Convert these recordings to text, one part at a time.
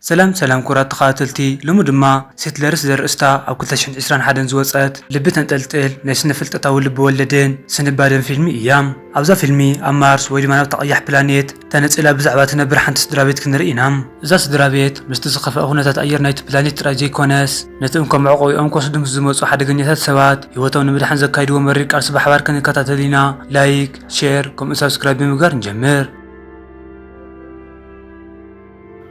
ሰላም ሰላም ክቡራት ተኸታተልቲ፣ ሎሚ ድማ ሴትለርስ ዘርእስታ ኣብ ክልተ ሽሕን ዕስራን ሓደን ዝወጸት ልቢ ተንጠልጥል ናይ ስነ ፍልጠታዊ ልቢ ወለድን ስንባደን ፊልሚ እያ። ኣብዛ ፊልሚ ኣብ ማርስ ወይ ድማ ናብታ ቀያሕ ፕላኔት ተነጺላ ብዛዕባ ትነብር ሓንቲ ስድራ ቤት ክንርኢ ኢና። እዛ ስድራ ቤት ምስቲ ዝኸፍአ ኩነታት ኣየር ናይቲ ፕላኔት ጥራይ ዘይኮነስ ነቲ እንኮ መዕቆቢኦም ክወስዱ ምስ ዝመጹ ሓደገኛታት ሰባት ህይወቶም ንምድሓን ዘካይድዎ መሪር ቃልሲ ብሓባር ክንከታተል ኢና። ላይክ፣ ሼር ከምኡ ሳብስክራይብ ብምግባር ንጀምር።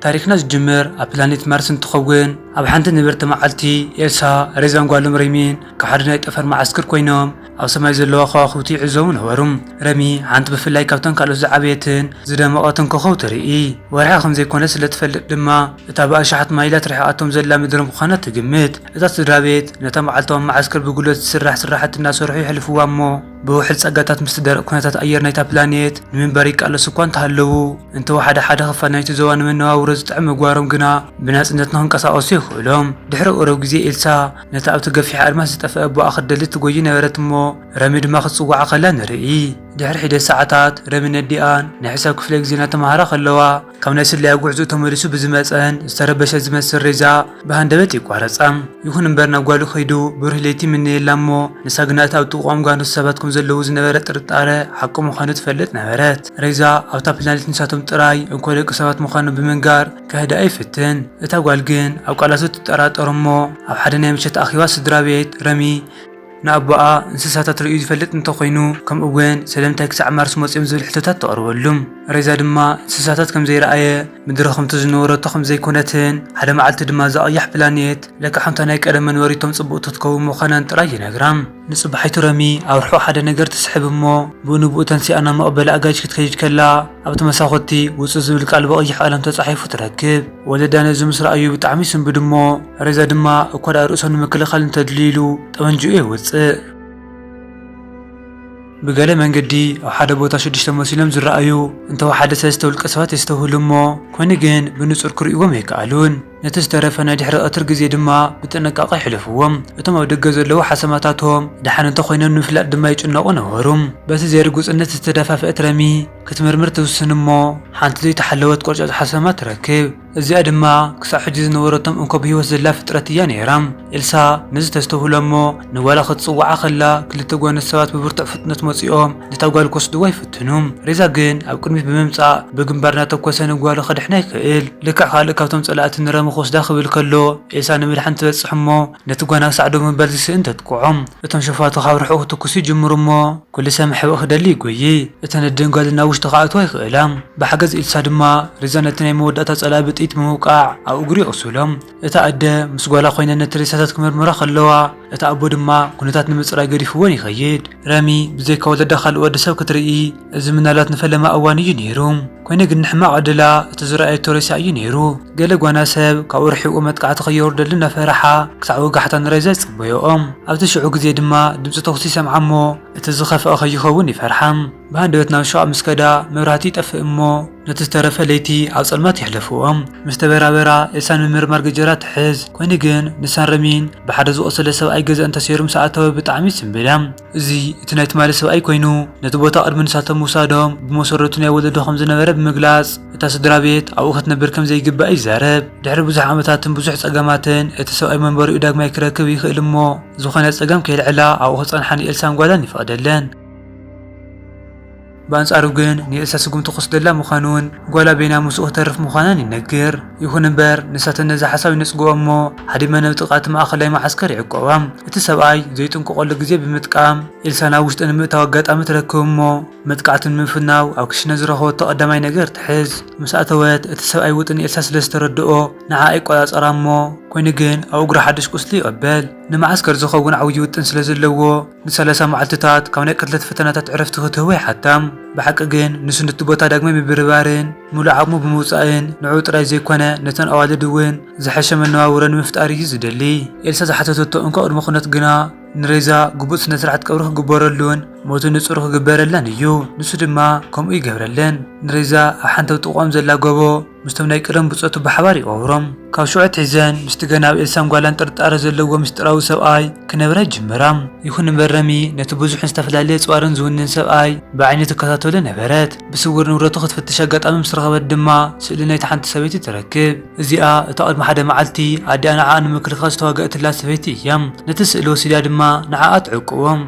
ታሪኽና ዝጅምር ኣብ ፕላኔት ማርስ እንትኸውን፣ ኣብ ሓንቲ ንብርቲ መዓልቲ ኤልሳ፣ ሬዛን ጓሎም ሬሚን ካብ ሓደ ናይ ጠፈር መዓስከር ኮይኖም ኣብ ሰማይ ዘለዋ ከዋኽብቲ ይዕዘቡ ነበሩ። ረሚ ሓንቲ ብፍላይ ካብተን ካልኦት ዝዓበየትን ዝደመቐትን ኮኸብ ትርኢ። ወርሒ ከም ዘይኮነ ስለ ትፈልጥ ድማ እታ ብኣሽሓት ማይላት ርሒቓቶም ዘላ ምድሪ ምዃና ትግምት። እታ ስድራ ቤት ነታ መዓልታዊ መዓስከር ብጉልበት ዝስራሕ ስራሕቲ እናሰርሑ የሕልፍዋ እሞ ብውሕድ ጸጋታት ምስቲ ደረቕ ኩነታት ኣየር ናይታ ፕላኔት ንምንባር ይቃለሱ እኳ እንተሃለዉ፣ እንተወሓደ ሓደ ክፋል ናይቲ ዞባ ንመነባብሮ ዝጥዕም ምግባሮም ግና ብናጽነት ንኽንቀሳቐሱ የኽእሎም። ድሕሪ ቁሩብ ግዜ ኤልሳ ነቲ ኣብቲ ገፊሕ ኣድማስ ዝጠፍአ ኣቦኣ ክትደሊ ትጎዪ ነበረት እሞ ረሚ ድማ ክትጽውዓ ከላ ንርኢ። ድሕሪ ሒደት ሰዓታት ረሚ ነዲኣን ናይ ሕሳብ ክፍለ ግዜ እናተማሃራ ከለዋ ካብ ናይ ስለያ ጉዕዞኡ ተመሊሱ ብዝመጸን ዝተረበሸ ዝመስል ሬዛ ብሃንደበት ይቋረጻ። ይኹን እምበር ናብ ጓሉ ከይዱ ብሩህ ለይቲ ይምነየላ እሞ ንሳ ግና እቲ ኣብ ጥቕኦም ጓኖት ሰባት ከም ዘለዉ ዝነበረ ጥርጣረ ሓቂ ምዃኑ ትፈልጥ ነበረት። ሬዛ ኣብታ ፕላኔት ንሳቶም ጥራይ እንኮ ደቂ ሰባት ምዃኖም ብምንጋር ከህድኣ ይፍትን። እታ ጓል ግን ኣብ ቃላቱ ትጠራጠር እሞ ኣብ ሓደ ናይ ምሸት ኣኼባ ስድራ ቤት ረሚ ንኣቦኣ እንስሳታት ርእዩ ዝፈልጥ እንተኾይኑ ከምኡ እውን ስለምንታይ ክሳዕ ማርስ መጺኦም ዝብል ሕቶታት ተቕርበሉ። ሬዛ ድማ እንስሳታት ከም ዘይረኣየ ምድሪ ከምቲ ዝነበረቶ ከም ዘይኮነትን ሓደ መዓልቲ ድማ እዛ ቀያሕ ፕላኔት ለክዓ ከምታ ናይ ቀደም መንበሪቶም ጽብቕቲ ክትከውን ምዃናን ጥራይ ይነግራ። ንጽባሒቱ ረሚ ኣብ ርሑቕ ሓደ ነገር ትስሕብ እሞ ብኡ ንብኡ ተንሲኣ ናብ መቐበሊ ኣጋይሽ ክትከይድ ከላ ኣብቲ መሳኹቲ ውጹእ ዝብል ቃል ብቐይሕ ቀለም ተጻሒፉ ትረክብ። ወለዳ ነዚ ምስ ረኣዩ ብጣዕሚ ይስንብዱ እሞ ሬዛ ድማ እኳ ደኣ ርእሶም ንምክልኻል እንተድልዩ ኢሉ ጠበንጅኡ የውጽእ። ብገለ መንገዲ ኣብ ሓደ ቦታ ሽዱሽተ መሲሎም ዝረኣዩ እንተወሓደ ሰለስተ ውልቀ ሰባት የስተውህሉ እሞ ኮይኑ ግን ብንጹር ክርእይዎም ኣይከኣሉን። ነቲ ዝተረፈ ናይ ድሕሪ ቀትሪ ግዜ ድማ ብጥንቃቐ የሕልፍዎ። እቶም ኣብ ደገ ዘለዉ ሓሰማታቶም ደሓን እንተኾይኖም ንምፍላጥ ድማ ይጭነቑ ነበሩ። በቲ ዘይርጉጽነት ዝተደፋፍአት ረሚ ክትምርምር ትውስን እሞ ሓንቲ ዘይተሓለወት ቆርጫጭ ሓሰማ ትረክብ። እዚኣ ድማ ክሳብ ሕጂ ዝነበረቶም እንኮ ብህይወት ዘላ ፍጥረት እያ ነይራ። ኤልሳ ነዚ ተስተውህሎ እሞ ንጓላ ክትጽውዓ ከላ ክልተ ጓኖት ሰባት ብብርቱዕ ፍጥነት መጺኦም ነታ ጓል ክወስድዋ ይፍትኑ። ሬዛ ግን ኣብ ቅድሚት ብምምጻእ ብግንባር እናተኮሰ ንጓሉ ከድሕና ይኽእል። ልክዕ ካልእ ካብቶም ጸላእቲ ንረሚ ክወስዳ ክብል ከሎ ኤልሳ ንምድሓን ትበጽሕ እሞ ነቲ ጓና ክሳዕ ደው ምባል ዝስእን ተጥቅዖም። እቶም ሸፋቱ ካብ ርሑቕ ክትኩሱ ይጅምሩ እሞ ኩሉ ሰብ መሕብእ ክደሊ ይጎዪ። እተን ኣደን ጓልን ናብ ውሽጢ ክኣትዋ ይኽእላ። ብሓገዝ ኤልሳ ድማ ሬዛ ነቲ ናይ መወዳእታ ጸላኢ ብጥይት ብምውቃዕ ኣብ እግሩ የቑስሎም። እታ ኣደ ምስ ጓላ ኮይነን ነቲ ሬሳታት ክምርምራ ከለዋ፣ እታ ኣቦ ድማ ኩነታት ንምጽራይ ገዲፍወን ይኸይድ። ረሚ ብዘይካ ወለዳ ካልእ ወዲ ሰብ ክትርኢ፣ እዚ ምናልባት ንፈለማ እዋን እዩ ነይሩ። ኮይኑ ግን ንሕማቕ ዕድላ እቲ ዝረኣየቶ ሬሳ እዩ ነይሩ። ገለ ጓና ሰብ ካብኡ ርሒቑ መጥቃዕቲ ከየውርደሉ እናፈረሓ ክሳዕ ወጋሕታ ንሬዛ ይጽበዮኦም። ኣብቲ ሽዑ ግዜ ድማ ድምጺ ተኹሲ ይሰምዓ እሞ እቲ ዝኸፍአ ከይኸውን ይፈርሓ። ብሃንደበት ናብ ሸቓቕ ምስ ከዳ መብራህቲ ይጠፍእ እሞ ነቲ ዝተረፈ ለይቲ ኣብ ጸልማት የሕልፍዎ። ምስ ተበራበራ ኤልሳ ንምምርማር ገጀራ ትሕዝ። ኮይኑ ግን ንሳን ረሚን ብሓደ ዝቖሰለ ሰብኣይ ገዛ እንተሰይሩ ምስ ኣተወ ብጣዕሚ ይስንብዳ። እዚ እቲ ናይ ትማሊ ሰብኣይ ኮይኑ ነቲ ቦታ ቅድሚ ንሳቶም ምውሳዶም ብመሰረቱ ናይ ወለዶ ከም ዝነበረ ብምግላጽ እታ ስድራ ቤት ኣብኡ ክትነብር ከም ዘይግባእ ይዛረብ። ድሕሪ ብዙሕ ዓመታትን ብዙሕ ጸገማትን እቲ ሰብኣይ መንበሪኡ ዳግማይ ክረክብ ይኽእል እሞ ዝኾነ ጸገም ከየልዕላ ኣብኡ ክጸንሓ ንኤልሳን ጓላን ይፈቕደለን። ብኣንጻሩ ግን ንኤልሳ ስጉምቲ ክወስደላ ምዃኑን ጓላ በይና ምስኡ ክተርፍ ምዃናን ይነግር። ይኹን እምበር ንሳተን ነዚ ሓሳብ ይነጽግኦ እሞ ሃዲመ ናብ ጥቓ እቲ ማእከላይ መዓስከር ይዕቆባ። እቲ ሰብኣይ ዘይጥንቀቐሉ ግዜ ብምጥቃም ኤልሳ ናብ ውሽጢ ንምእታው ኣጋጣሚ ትረክብ እሞ መጥቃዕቲ ንምፍናው ኣብ ክሽነ ዝረኸበቶ ቀዳማይ ነገር ትሕዝ። ምስ ኣተወት እቲ ሰብኣይ ውጥን ኤልሳ ስለ ዝተረድኦ ንዓ ኣይቆጻጸራ እሞ ኮይኑ ግን ኣብ እግሩ ሓድሽ ቁስሊ ይቕበል። ንመዓስከር ዝኸውን ዓብዪ ውጥን ስለ ዘለዎ ንሰላሳ መዓልትታት ካብ ናይ ቅትለት ፈተናታት ዕረፍቲ ክትህቦ ይሓታ። ብሓቂ ግን ንሱ ነቲ ቦታ ዳግማይ ምብርባርን ምሉእ ዓቕሙ ብምውጻእን ንዕኡ ጥራይ ዘይኮነ ነተን ኣዋልድ እውን ዝሐሸ መነባብሮ ንምፍጣር እዩ ዝደሊ። ኤልሳ ዝሓተተቶ እንኮ ቅድመ ኩነት ግና ንሬዛ ግቡእ ስነ ስርዓት ቀብሪ ክግበረሉን ሞቱ ንጹር ክግበረላን እዩ። ንሱ ድማ ከምኡ ይገብረለን። ንሬዛ ኣብ ሓንቲ ኣብ ጥቕኦም ዘላ ጎቦ ምስቶም ናይ ቀደም ብጾቱ ብሓባር ይቐብሮም። ካብ ሽዑ ኣትሒዘን ምስቲ ገና ኣብ ኤልሳን ጓላን ጥርጣረ ዘለዎ ምስጢራዊ ሰብኣይ ክነብራ ይጅምራ። ይኹን እምበር ረሚ ነቲ ብዙሕን ዝተፈላለየ ኣጽዋርን ዝውንን ሰብኣይ ብዓይኒ ትከታተሎ ነበረት። ብስውር ንብረቱ ክትፍትሽ ኣጋጣሚ ምስ ረኸበት ድማ ስእሊ ናይቲ ሓንቲ ሰበይቲ ትረክብ። እዚኣ እታ ቅድሚ ሓደ መዓልቲ ኣዲኣ ንዓኣ ንምክልኻል ዝተዋገእትላ ሰበይቲ እያ። ነቲ ስእሊ ወሲዳ ድማ ንዓኣ ትዕቅቦ።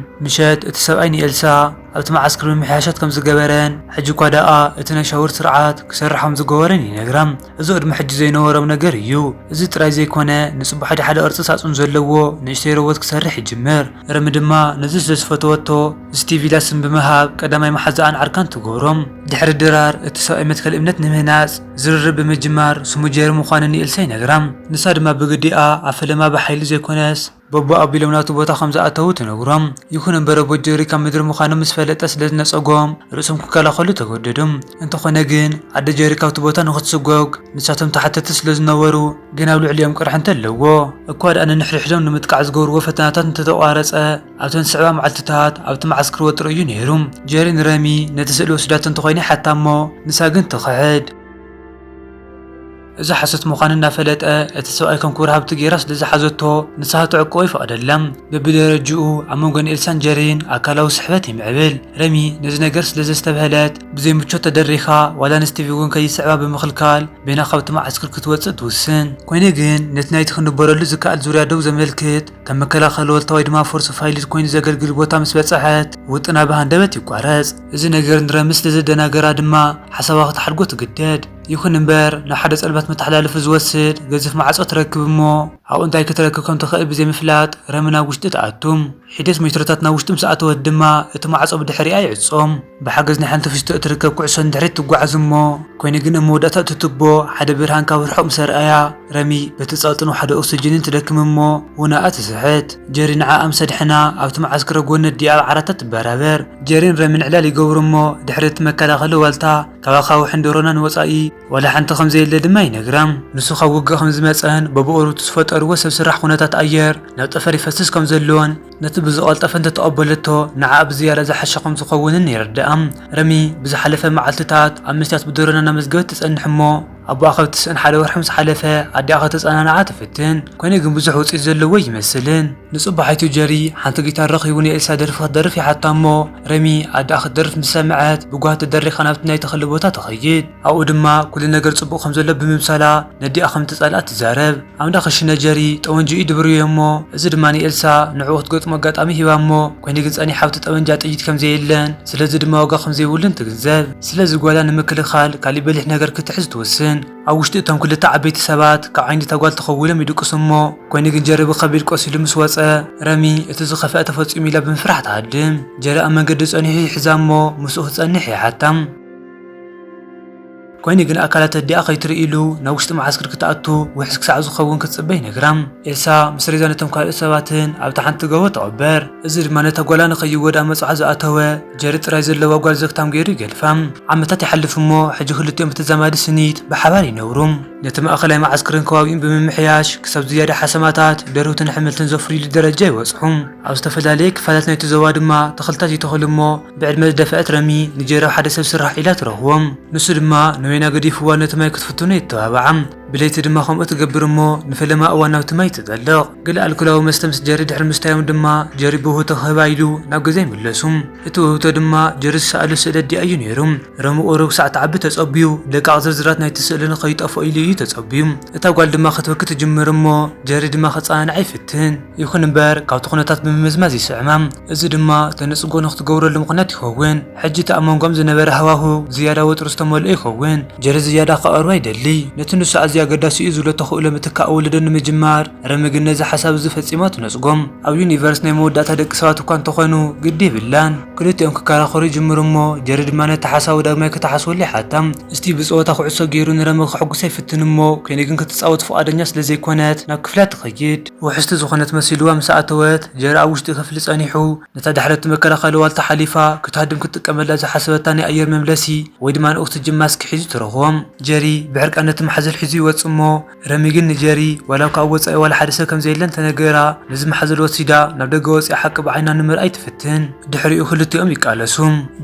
ምሸት እቲ ሰብኣይ ንኤልሳ ኣብቲ መዓስከር ምምሕያሻት ከም ዝገበረን፣ ሕጂ እኳ ደኣ እቲ ናይ ሻወር ስርዓት ክሰርሕ ከም ዝገበረን ይነግራ። እዚ ቅድሚ ሕጂ ዘይነበሮም ነገር እዩ። እዚ ጥራይ ዘይኮነ፣ ንጽቡቕ ሓደ ሓደ ቅርጺ ሳጹን ዘለዎ ንእሽተይ ሮቦት ክሰርሕ ይጅምር። ረሚ ድማ ነዚ ስለ ዝፈተወቶ፣ ስቲቪላ ስም ብምሃብ ቀዳማይ መሓዛኣን ዓርካን ትገብሮ። ድሕሪ ድራር፣ እቲ ሰብኣይ መትከል እምነት ንምህናጽ ዝርርብ ብምጅማር፣ ስሙ ጀሪ ምዃኑ ንኤልሳ ይነግራ። ንሳ ድማ ብግዲኣ ኣብ ፈለማ ብሓይሊ ዘይኮነስ፣ በቦ ኣቢሎም ናቱ ቦታ ከም ዝኣተዉ ትነግሮም። ይኹን እምበር፣ ኣቦ ጀሪ ካብ ምድሪ ምዃኑ ምስ ፈለጠ ስለ ዝነጸጎም፣ ርእሶም ክከላኸሉ ተገደዱ። እንተኾነ ግን፣ ኣደ ጀሪ ካብቲ ቦታ ንኽትስጎግ ንሳቶም ተሓተቲ ስለ ዝነበሩ፣ ግን ኣብ ልዕሊኦም ቅርሕንቲ ኣለዎ። እኳ ደኣ ነንሕድሕዶም ንምጥቃዕ ዝገብርዎ ፈተናታት እንተተቋረጸ፣ ኣብተን ዝስዕባ መዓልትታት ኣብቲ መዓስከር ወጥሪ እዩ ነይሩ። ጀሪ ንረሚ ነቲ ስእሊ ወሲዳቶ እንተኾይኑ ይሓታ እሞ፣ ንሳ ግን ትኽሕድ። እዚ ሓሶት ምዃኑ እናፈለጠ፣ እቲ ሰብኣይ ከም ክቡር ሃብቲ ገይራ ስለ ዝሓዘቶ፣ ንስኻ ትዕቅቦ ይፈቕደላ። በብደረጅኡ ኣብ መንጎ ንኤልሳን ጀሪን ኣካላዊ ስሕበት ይምዕብል። ረሚ ነዚ ነገር ስለ ዘስተብሀለት፣ ብዘይ ምቾት ተደሪኻ ዋላ ንስቲቪ እውን ከይስዕባ ብምኽልካል፣ በይና ካብቲ መዓስከር ክትወጽእ ትውስን። ኮይኑ ግን፣ ነቲ ናይቲ ክንበረሉ ዝከኣል ዙርያ ደው ዘመልክት፣ ከም መከላኸሊ ዋልታ ወይ ድማ ፎርስ ፋይሊት ኮይኑ ዘገልግል ቦታ ምስ በጽሐት፣ ውጥና ብሃንደበት ይቋረጽ። እዚ ነገር ንረሚ ስለ ዘደናገራ ድማ፣ ሓሳባ ክትሓድጎ ትግደድ። ይኹን እምበር፣ ናብ ሓደ ጸልማት መተሓላለፊ ዝወስድ ገዚፍ ማዕጾ ትረክብ እሞ፣ ኣብኡ እንታይ ክትረክብ ከም ትኽእል ብዘይምፍላጥ፣ ረሚ ናብ ውሽጢ ትኣቱ። ሒደት ሜትሮታት ናብ ውሽጢ ምስ ኣተወት ድማ፣ እቲ ማዕጾ ብድሕሪኣ ይዕጾ። ብሓገዝ ናይ ሓንቲ ፊስቶ እትርከብ ኩዕሶ ንድሕሪት ትጓዓዝ እሞ፣ ኮይኑ ግን ኣብ መወዳእታ እቲ ቱቦ ሓደ ብርሃን ካብ ርሑቕ ምስ ኣርኣያ፣ ረሚ በቲ ጸቕጥን ውሓደ ኦክስጅንን ትደክም እሞ፣ ውናኣ ትስሕት። ጀሪ ንዓኣ ምስ ኣድሐና፣ ኣብቲ መዓስከር ጎኒ ኣዲኣ ኣብ ዓራታ ትበራበር። ጀሪን ረሚን ዕላል ይገብሩ እሞ፣ ድሕሪ እቲ መከላኸሊ ዋልታ፣ ካብ ኣኻውሕን ዶሮናን ወጻኢ ዋላ ሓንቲ ከም ዘየለ ድማ ይነግራ። ንሱ ካብ ውግእ ከም ዝመጸን፣ ብብቕሩብቱ ዝፈጠርዎ ሰብ ስራሕ ኩነታት ኣየር ናብ ጠፈር ይፈስስ ከም ዘሎን፣ ነቲ ብዝቐልጠፈ እንተተቐበለቶ፣ ንዓኣ ብዝያዳ ዝሓሸ ከም ዝኸውንን የረድኣ። ረሚ ብዝሓለፈ መዓልትታት ኣብ መስትያት ብዶሮና እናመዝገበት ትጸንሕ እሞ፣ ኣቦኣ ካብ ትስእን ሓደ ወርሒ ምስ ሓለፈ፣ ኣዲኣ ከተጸናንዓ ትፍትን። ኮይኑ ግን ብዙሕ ውጽኢት ዘለዎ ኣይመስልን። ንጽባሒቱ ጀሪ ሓንቲ ጊታር ረኺቡ ንኤልሳ ደርፊ ክትደርፍ ይሓታ እሞ፣ ረሚ ኣደኣ ክትደርፍ ምስ ሰምዐት፣ ብጓሂ ተደሪኻ ናብቲ ናይ ተኽሊ ቦታ ትኸይድ። ኣብኡ ድማ ኩሉ ነገር ጽቡቕ ከም ዘሎ ብምምሳላ፣ ነዲኣ ከም ትጸልኣ ትዛረብ። ኣብ እንዳ ክሽነ ጀሪ ጠወንጅኡ ይድብርዮ እሞ፣ እዚ ድማ ንኤልሳ ንዕኡ ክትገጥሞ ኣጋጣሚ ሂባ እሞ፣ ኮይኑ ግን ጸኒሓ ኣብቲ ጠበንጃ ጥይት ከም ዘየለን፣ ስለዚ ድማ ዋጋ ከም ዘይብሉን ትግንዘብ። ስለዚ ጓላ ንምክልኻል ካሊእ በሊሕ ነገር ክትሕዝ ትውስን። ኣብ ውሽጢ እቶም ክልተ ዓበይቲ ሰባት ካብ ዓይኒ እታ ጓል ተኸዊሎም ይድቅሱ እሞ፣ ኮይኑ ግን ጀሪ ብኸቢድ ቆሲሉ ምስ ወጸ፣ ረሚ እቲ ዝኸፍአ ተፈጺሙ ኢላ ብምፍራሕ ትሃድም። ጀሪ ኣብ መንገዲ ጸኒሑ ይሕዛ እሞ፣ ምስኡ ክጸንሕ ይሓታ። ኮይኑ ግን ኣካላት ኣዲኣ ከይትርኢ ኢሉ ናብ ውሽጢ መዓስከር ክትኣቱ ውሕስ ክሳዕ ዝኸውን ክትጽበ ይነግራ። ኤልሳ ምስ ሬዛ ነቶም ካልኦት ሰባትን ኣብታ ሓንቲ ጎቦ ትቕበር። እዚ ድማ ነታ ጓላ ንኸይወድኣ መጽዓ ዝኣተወ ጀሪ ጥራይ ዘለዋ ጓል ዘክታም ገይሩ ይገድፋ። ዓመታት ይሓልፍ እሞ፣ ሕጂ ክልቲኦም ብተዛማዲ ስኒት ብሓባር ይነብሩ። ነቲ ማእከላይ መዓስከርን ከባቢኡን ብምምሕያሽ፣ ክሳብ ዝያዳ ሓሰማታት፣ ደርሁትን ኣሕምልትን ዘፍርዩሉ ደረጃ ይበጽሑ። ኣብ ዝተፈላለየ ክፋላት ናይቲ ዞባ ድማ ተኽልታት ይተኽሉ እሞ፣ ብዕድመ ዝደፍአት ረሚ ንጀሪ ኣብ ሓደ ሰብ ስራሕ ዒላ ትረኽቦም። ንሱ ድማ ንወይና ገዲፍዋ ነቲ ማይ ክትፍትኖ የተባብዓ። ብለይቲ ድማ ከምኡ ትገብር እሞ፣ ንፈለማ እዋን ናብቲ ማይ ትጠልቕ። ገለ ኣልኮላዊ መስተ ምስ ጀሪ ድሕሪ ምስታዮም ድማ፣ ጀሪ ብውህብቶ ክህባ ኢሉ ናብ ገዛ ይምለሱ። እቲ ውህብቶ ድማ ጀሪ ዝሰኣሎ ስእሊ ኣዲኣ እዩ ነይሩ። ረሚ ቁሩብ ክሳዕ ትዓቢ ተጸብዩ፣ ደቃቕ ዝርዝራት ናይቲ ስእሊ ንኸይጠፍኦ ኢሉ እዩ ተጸብዩ። እታ ጓል ድማ ክትበኪ ትጅምር እሞ፣ ጀሪ ድማ ከጸናንዓ ይፍትን። ይኹን እምበር፣ ካብቲ ኩነታት ብምምዝማዝ ይስዕማ። እዚ ድማ ተነጽጎ ንክትገብረሉ ምኽንያት ይኸውን። ሕጂ እቲ ኣብ መንጎኦም ዝነበረ ሃዋህው ዝያዳ ወጥሪ ዝተመልኦ ይኸውን። ጀሪ ዝያዳ ክቐርባ ይደሊ። ነቲ ንሱ ኣዝዩ ኣገዳሲ እዩ ዝብሎ ተኽእሎ ምትካእ ወለዶ ንምጅማር፣ ረሚ ግን ነዚ ሓሳብ እዚ ፈጺማ ትነጽጎ። ኣብ ዩኒቨርስ ናይ መወዳእታ ደቂ ሰባት እኳ እንተኾኑ፣ ግዲ የብላን። ክልቲኦም ክከራኸሩ ይጅምሩ እሞ፣ ጀሪ ድማ ነቲ ሓሳቡ ዳግማይ ክትሓስበሉ ይሓታ። ስቲቭ ብጸወታ ኩዕሶ ገይሩ ንረሚ ከሐጉሳ ይፍትን እሞ፣ ኮይኑ ግን ክትጻወት ፍቓደኛ ስለ ዘይኮነት፣ ናብ ክፍላ ትኸይድ። ውሕስቲ ዝኾነት መሲልዋ ምስ ኣተወት፣ ጀሪ ኣብ ውሽጢ ክፍሊ ጸኒሑ፣ ነታ ድሕረቲ መከላኸሊ ዋልታ ሓሊፋ ክትሃድም ክትጥቀመላ ዝሓሰበታ ናይ ኣየር መምለሲ ወይ ድማ ንኦክስጅን ማስክ ሒዙ ትረኽቦ። ጀሪ ብሕርቃን ነቲ ማሕዘል ሒዙ እሞ፣ ረሚ ግን ንጀሪ ዋላ እኳ ኣብ ወጻኢ ዋላ ሓደ ሰብ ከም ዘየለ እንተነገራ፣ ነዚ መሓዘል ወሲዳ ናብ ደገ ወጺኣ ሓቂ ብዓይና ንምርኣይ ትፍትን። ድሕሪኡ ክልቲኦም ይቃለሱ።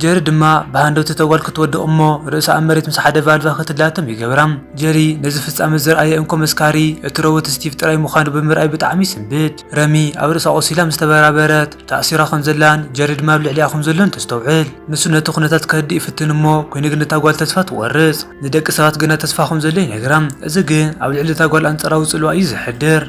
ጀሪ ድማ ብሃንደውቲ ተጓል ክትወድቕ እሞ፣ ርእሳ ኣብ መሬት ምስ ሓደ ቫልቫ ክትላተም ይገብራ። ጀሪ ነዚ ፍጻመ ዝረኣየ እንኮ መስካሪ እቲ ሮቦት ስቲቭ ጥራይ ምዃኑ ብምርኣይ ብጣዕሚ ይስንብድ። ረሚ ኣብ ርእሳ ቆሲላ ምስ ተበራበረት፣ ተኣሲራ ከም ዘላን ጀሪ ድማ ኣብ ልዕሊኣ ከም ዘሎን ተስተውዕል። ንሱ ነቲ ኩነታት ከህድእ ይፍትን እሞ፣ ኮይኑ ግን እታ ጓል ተስፋ ትቖርጽ። ንደቂ ሰባት ግና ተስፋ ከም ዘሎ ይነግራ። እዚ ግን ኣብ ልዕሊ እታ ጓል ኣንጻራዊ ጽልዋ እዩ ዘሕድር።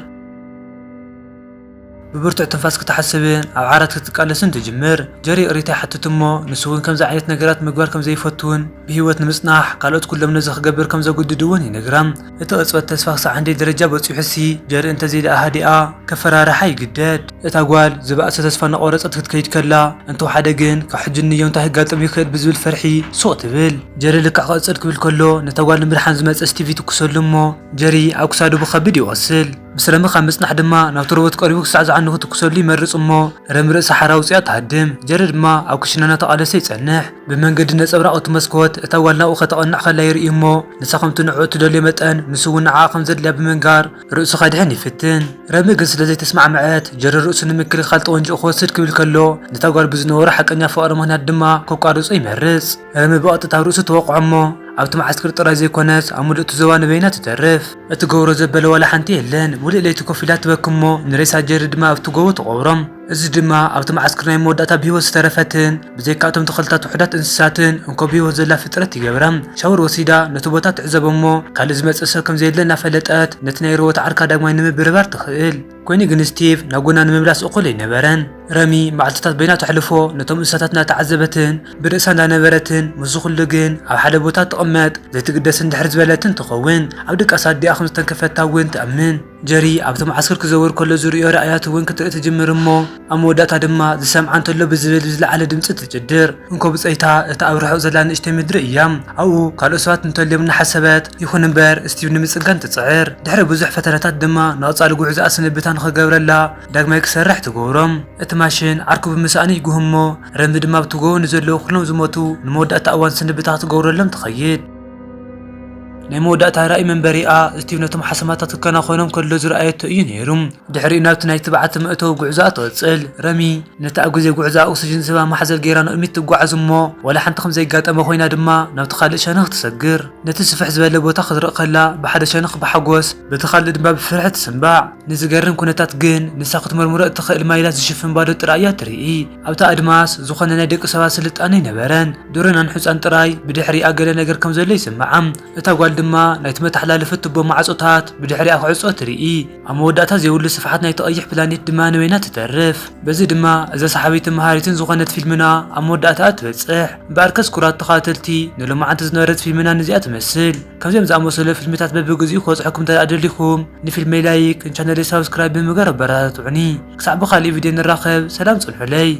ብብርቱዕ ትንፋስ ክትሓስብን ኣብ ዓራት ክትቃለስን ትጅምር። ጀሪ ይቕሬታ ይሓትት እሞ፣ ንሱ እውን ከምዚ ዓይነት ነገራት ምግባር ከም ዘይፈቱን ብህይወት ንምጽናሕ ካልኦት ኩሎም ነዚ ክገብር ከም ዘጉድድዎን ይነግራ። እቲ ቅጽበት ተስፋ ክሳዕ ክንደይ ደረጃ በጺሑሲ፣ ጀሪ እንተዘይደኣ ሃዲኣ፣ ከፈራርሓ ይግደድ። እታ ጓል ዝበኣሰ ተስፋ እናቖረጸት ክትከይድ ከላ፣ እንተወሓደ ግን ካብ ሕጂ ንየው እንታይ ክጋጥም ይኽእል ብዝብል ፍርሒ ሱቕ ትብል። ጀሪ ልክዕ ክቕጽል ክብል ከሎ፣ ነታ ጓል ንምድሓን ዝመጸ ስቲቭ ይትኩሰሉ እሞ፣ ጀሪ ኣብ ክሳዱ ብኸቢድ ይቖስል። ምስ ረሚ ካብ ምጽናሕ ድማ ናብቲ ሮቦት ቀሪቡ ክሳዕ ዝዓኑ ክትኩሰሉ ይመርጽ እሞ፣ ረሚ ርእሳ ሓራ ኣውጺኣ ትሃድም። ጀሪ ድማ ኣብ ክሽነ እናተቓለሰ ይጸንሕ። ብመንገዲ ነጸብራቕ እቲ መስኮት እታ ጓል ናብኡ ከተቐንዕ ከላ ይርኢ እሞ፣ ንሳ ከምቲ ንዕኡ እትደልዮ መጠን ንሱ እውን ንዓኣ ከም ዘድልያ ብምንጋር ርእሱ ከድሕን ይፍትን። ረሚ ግን ስለ ዘይተስማዕመዐት፣ ጀሪ ርእሱ ንምክልኻል ጠወንጅኡ ክወስድ ክብል ከሎ፣ ነታ ጓል ብዝነበሮ ሓቀኛ ፍቕሪ ምኽንያት ድማ ከቋርጾ ይመርጽ። ረሚ ብቐጥታ ኣብ ርእሱ ትወቕዖ እሞ፣ ኣብቲ መዓስከር ጥራይ ዘይኮነስ ኣብ ምሉእ እቲ ዞባ ንበይና ትተርፍ። እትገብሮ ዘበለ ዋላ ሓንቲ የለን። ሙሉእ ለይቲ ኮፍ ኢላ ትበኪ እሞ፣ ንሬሳ ጀሪ ድማ ኣብቲ ጎቦ ትቐብሮም። እዚ ድማ ኣብቲ መዓስከር ናይ መወዳእታ ብህይወት ዝተረፈትን ብዘይካ እቶም ተኽልታት ውሑዳት እንስሳትን እንኮ ብህይወት ዘላ ፍጥረት ይገብራ። ሻወር ወሲዳ ነቲ ቦታ ትዕዘቦ እሞ ካልእ ዝመጽእ ሰብ ከም ዘየለ እናፈለጠት ነቲ ናይ ሮቦት ዓርካ ዳግማይ ንምብርባር ትኽእል። ኮይኑ ግን ስቲቭ ናብ ጎና ንምምላስ እኹል ኣይነበረን። ረሚ መዓልትታት በይና ተሕልፎ ነቶም እንስሳታት እናተዓዘበትን ብርእሳ እንዳነበረትን፣ ምስዚ ኩሉ ግን ኣብ ሓደ ቦታ ትቕመጥ ዘይትግደስን ድሕር ዝበለትን ትኸውን። ኣብ ድቃስ ኣዲኣ ከም ዝተንከፈታ እውን ትኣምን። ጀሪ ኣብቲ መዓስከር ክዘውር ከሎ ዝርእዮ ራእያት እውን ክትርኢ ትጅምር እሞ፣ ኣብ መወዳእታ ድማ ዝሰምዓ እንተሎ ብዝብል ብዝለዓለ ድምጺ ትጭድር። እንኮ ብጸይታ እታ ኣብ ርሑቕ ዘላ ንእሽተይ ምድሪ እያ። ኣብኡ ካልኦት ሰባት እንተልዮም እናሓሰበት፣ ይኹን እምበር ስቲቭ ንምጽጋን ትጽዕር። ድሕሪ ብዙሕ ፈተነታት ድማ ንቐጻሊ ጉዕዞኣ ስንብታ ንኽገብረላ ዳግማይ ክሰርሕ ትገብሮም። እቲ ማሽን ዓርኩ ብምስኣኑ ይጉህ እሞ፣ ረሚ ድማ ኣብቲ ጎቦ ንዘለዉ ኩሎም ዝሞቱ ንመወዳእታ እዋን ስንብታ ክትገብረሎም ትኸይድ። ናይ መወዳእታ ራእይ መንበሪኣ ስቲቭ ነቶም ሓሰማታት ክከናኸኖም ከሎ ዝረኣየቶ እዩ ነይሩ። ድሕሪኡ ናብቲ ናይ ትብዓት መእተዊ ጉዕዞኣ ትቕጽል። ረሚ ነቲ ኣብ ግዜ ጉዕዞኣ ኦክስጅን ዝህባ ማሕዘል ገይራ ንቕድሚት ትጓዓዝ እሞ፣ ዋላ ሓንቲ ከም ዘይጋጠመ ኮይና ድማ ናብቲ ካልእ ሸነኽ ትሰግር። ነቲ ስፍሕ ዝበለ ቦታ ክትርኢ ከላ ብሓደ ሸነኽ ብሓጎስ፣ በቲ ካልእ ድማ ብፍርሒ ትስንባዕ። ንዝገርም ኩነታት ግን ንሳ ክትመርምሮ እትኽእል ማይላት ዝሽፍን ባዶ ጥራይ እያ ትርኢ። ኣብቲ ኣድማስ ዝኾነ ናይ ደቂ ሰባት ስልጣነ ኣይነበረን። ዱርን ኣንሑጻን ጥራይ ብድሕሪኣ ገለ ነገር ከም ዘሎ ይስምዓ። እታ ጓል ድማ ናይቲ መተሓላለፊ ቱቦ ማዕጾታት ብድሕሪኣ ክዕጾ ትርኢ። ኣብ መወዳእታ ዘይብሉ ስፍሓት ናይቲ ቀይሕ ፕላኔት ድማ ንበይና ትተርፍ። በዚ ድማ እዛ ሰሓቢትን መሃሪትን ዝኾነት ፊልምና ኣብ መወዳእታኣ ትበጽሕ። እምበኣርከስ ክቡራት ተኸታተልቲ፣ ንሎማዓንቲ ዝነበረት ፊልምና ነዚኣ ትመስል። ከምዚኦም ዝኣመሰሉ ፊልምታት በብግዚኡ ክበጽሐኩም እንተ ደኣ ደሊኹም፣ ንፊልመይ ላይክ፣ ንቻነለይ ሳብስክራይብ ብምግባር ኣበረታትዑኒ። ክሳዕ ብኻልእ ቪድዮ ንራኸብ፣ ሰላም ጽንሑለይ።